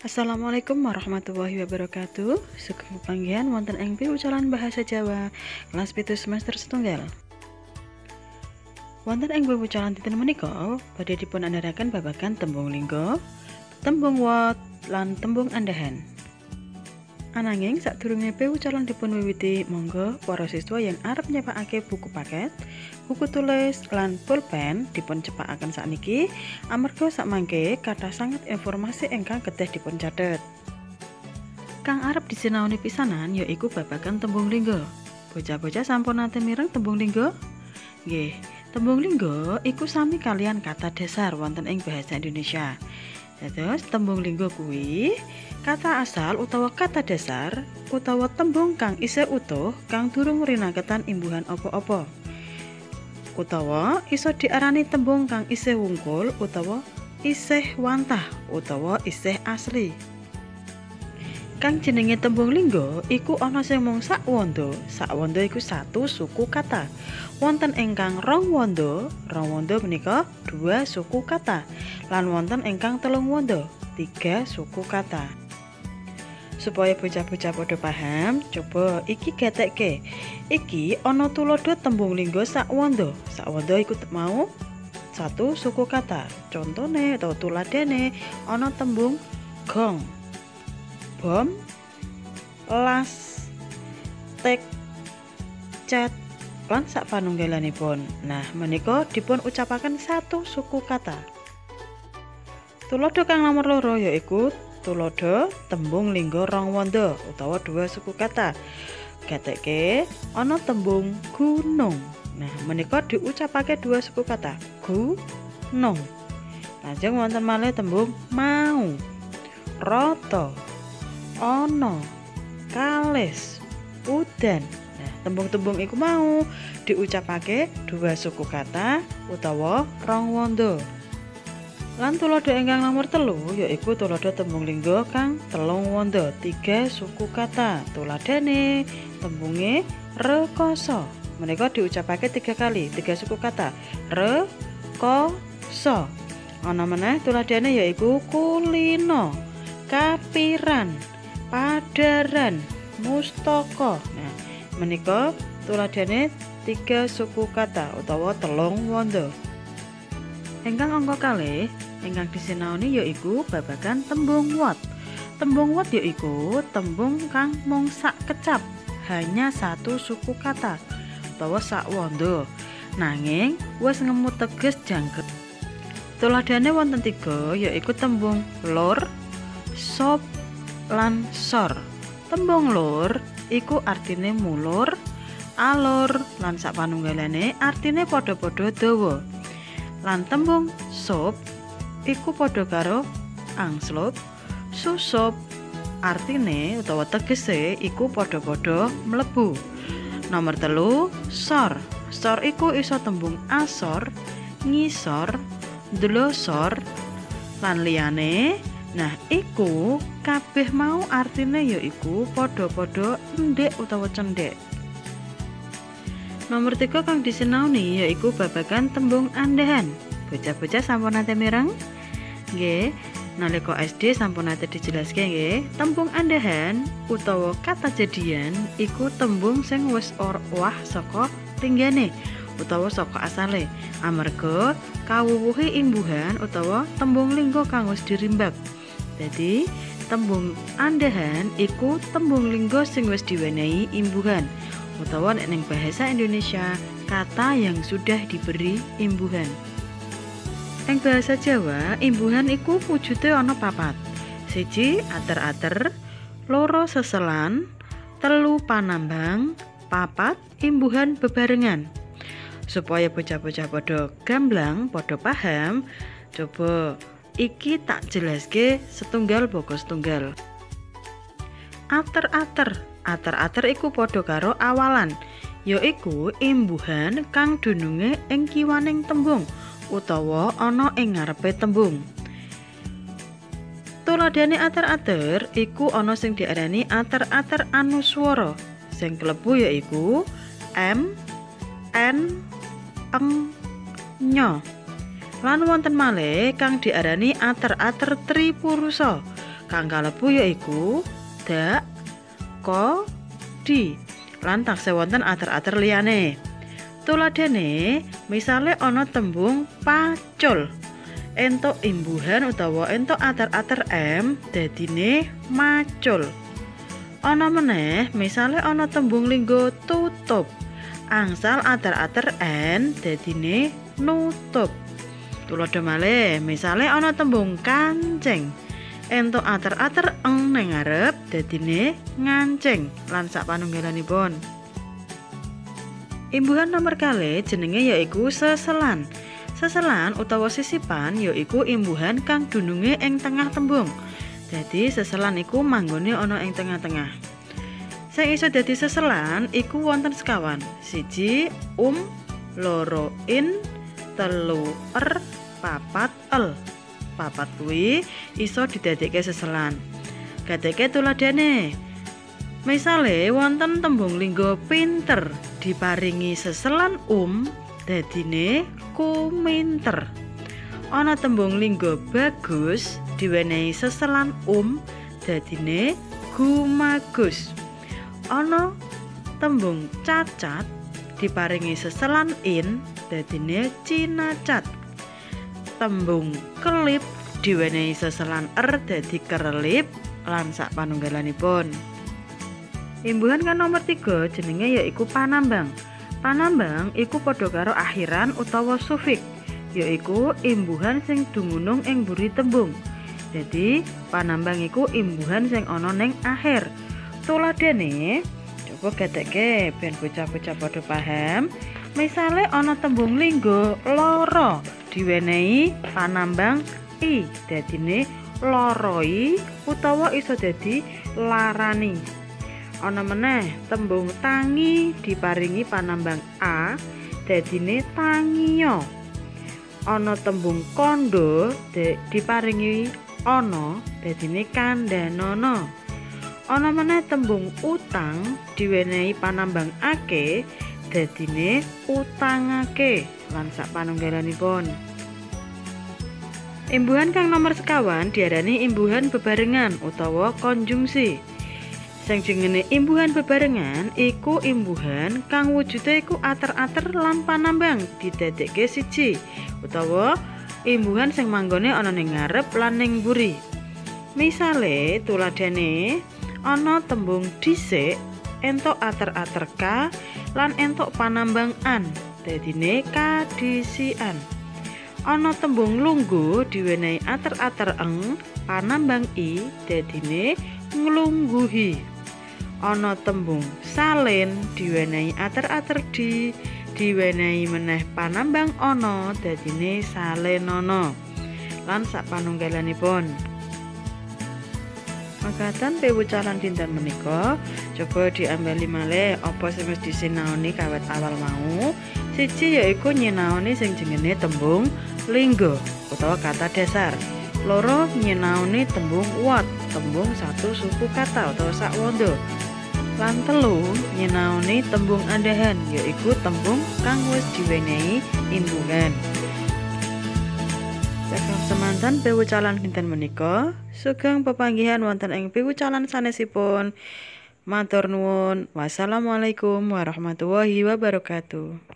Assalamualaikum warahmatullahi wabarakatuh. Sugeng pepanggihan wonten ing piwucalan Bahasa Jawa kelas 7 semester setunggal. Wonten ing piwucalan dinten menika badhe dipun andharaken babagan tembung lingga, tembung wot, lan tembung andhahan. Ananging sadurunge piwucalan dipun wiwiti, monggo para siswa yang arep nyepakake buku paket, buku tulis, lan pulpen dipun cepakaken sakniki amarga sakmangke kathah sanget informasi ingkang kedah dipun catet. Kang arep disinaoni pisanan yaiku babagan tembung lingga. Bocah-bocah sampun nate mireng tembung lingga? Nggih, tembung lingga iku sami kalian kata dasar wonten ing bahasa Indonesia. Dados tembung lingga kuwi kata asal utawa kata dasar utawa tembung kang isih utuh kang durung rinaketan imbuhan apa-apa. Utawa iso diarani tembung kang isih wungkul utawa isih wantah utawa isih asli. Kang jenenge tembung lingga iku ana sing mung sak wanda. Sak wanda iku satu suku kata. Wonten ingkang rong wanda menika dua suku kata. Lan wonten ingkang telung wanda, tiga suku kata. Supaya bocah-bocah padha paham, coba iki gatekke. Iki ana tuladha tembung lingga sak wanda. Sak wanda iku mau satu suku kata. Contone atau tuladhane ana tembung gong, bom, las, tek, cet, lan sak panunggalanipun. Nah, menika dipun ucapaken satu suku kata. Tuladha kang nomor loro yaiku tuladha tembung lingga rong wanda utawa dua suku kata. Gatekke ana tembung gunung. Nah, menika diucapake dua suku kata, gunung. Lajeng wonten malih tembung mau, rata, ana, kalis, udan. Nah, tembung-tembung iku mau diucapake dua suku kata utawa rong wanda. Lan tuladha ingkang nomor telu yaiku tuladha tembung lingga kang telung wanda, tiga suku kata. Tuladhane tembunge rekoso. Menika diucapake tiga kali, tiga suku kata. Rekoso. Ana meneh tuladhane yaiku kulino, kapiran, padaran, mustaka. Nah, menika tuladhane tiga suku kata utawa telung wanda. Ingkang angka kalih ingkang disinaoni yaiku babagan tembung wot. Tembung wot yaiku tembung kang mung sak kecap, hanya satu suku kata utawa sak wanda, nanging wis ngemut teges jangkep. Tuladhane wonten tiga yaiku tembung lor, sop, lan sor. Tembung lor iku artine mulur, alur, lan sak panunggalane artine padha-padha dawa. Lan tembung sop iku padha karo angslup, susup, artine utawa tegese iku padha-padha mlebu. Nomor telu, sor. Sor iku iso tembung asor, ngisor, ndlosor, lan liyane. Nah, iku kabeh mau artine yaiku padha-padha endhek utawa cendhek. Nomor 3 kang disinaoni yaiku babagan tembung andhahan. Bocah-bocah sampun nate mireng? Nggih, nalika SD sampun nate dijelaske nggih. Tembung andhahan utawa kata jadian iku tembung sing wis owah saka linggane utawa saka asale amarga kawuwuhi imbuhan utawa tembung lingga kang wis dirimbak. Dadi, tembung andhahan iku tembung lingga sing wis diwenehi imbuhan utawa nek ning bahasa Indonesia kata yang sudah diberi imbuhan. Ing bahasa Jawa, imbuhan iku wujude ana papat. Siji ater-ater, loro seselan, telu panambang, papat imbuhan bebarengan. Supaya bocah-bocah padha gamblang, padha paham, coba iki tak jelaske setunggal baka setunggal. Ater-ater. Ater-ater iku padha karo awalan, yaiku imbuhan kang dununge ing kiwaning tembung utawa ana ing ngarepe tembung. Tuladhane ater-ater iku ana sing diarani ater-ater anuswara, sing klebu yaiku m, n, eng, ny. Lan wonten malih kang diarani ater-ater tripurusa, Kang kalebu yaiku dak, ko, di lan taksih wonten ater-ater liyane. Tuladhane misale ana tembung pacul. Entuk imbuhan utawa entuk ater-ater m dadine macul. Ana meneh misale ana tembung linggo tutup. Angsal ater-ater n dadine nutup. Tuladha malih misale ana tembung kancing. Entuk ater-ater eng ning ngarep dadine ngancing lan sak panunggalanipun. Imbuhan nomor kalih jenenge yaiku seselan. Seselan utawa sisipan yaiku imbuhan kang dununge ing tengah tembung. Dadi seselan iku manggone ana ing tengah-tengah. Sing iso dadi seselan iku wonten sekawan. 1 2 in, 3 er, 4 el. 4 kuwi iso didadekke seselan. Gadekke tuladhane. Misale wonten tembung linggo pinter diparingi seselan dadine kuminter. Ana tembung linggo bagus diwenehi seselan dadine gumagus. Ana tembung cacat diparingi seselan in dadine cinacat. Tembung kelip diwenehi seselan er dadi kerelip lan sak panunggalanipun. Imbuhan kang nomor 3 jenenge yaiku panambang. Panambang iku padha karo akhiran utawa sufik, yaiku imbuhan sing dumunung ing mburi tembung. Jadi panambang iku imbuhan sing ana ning akhir. Tuladhane coba gatekke ben bocah-bocah padha paham. Misale ana tembung linggo loro diwenehi panambang i dadine loroi utawa iso dadi larani. Ana meneh tembung tangi diparingi panambang a dadine tangiya. Ana tembung kondo diparingi ana dadine kandhanana. Ana meneh tembung utang diwenehi panambang ake dadine utangake lan sak panunggalanipun. Imbuhan kang nomor sekawan diarani imbuhan bebarengan utawa konjungsi. Sing jenenge imbuhan bebarengan iku imbuhan kang wujude iku ater-ater lan panambang didadekke siji utawa imbuhan sing manggone ana ning ngarep lan ning mburi. Misale tuladhane ana tembung dhisik entuk ater-ater k lan entuk panambang an dadine kadhisikan. Ana tembung lungguh diwenehi ater-ater eng panambang i dadine nglungguhi. Ana tembung salin diwenehi ater-ater di diwenehi meneh panambang ana dadine salenono lan sak panunggalanipun. Makaten pewucalan dinten menika coba diambali malih apa sing wis disinaoni kawit awal mau. Siji yaiku nyinaoni sing jenenge tembung linggo utawa kata dasar. Loro nyinaoni tembung wot, tembung satu suku kata utawa sak wanda. Lan telu nyinaoni tembung andahan yaiku tembung kang wis diwenehi imbuhan. Cekap semanten pewucalan dinten menika, sugeng pepanggihan wonten ing pewucalan sanesipun. Matur nuwun. Wassalamualaikum warahmatullahi wabarakatuh.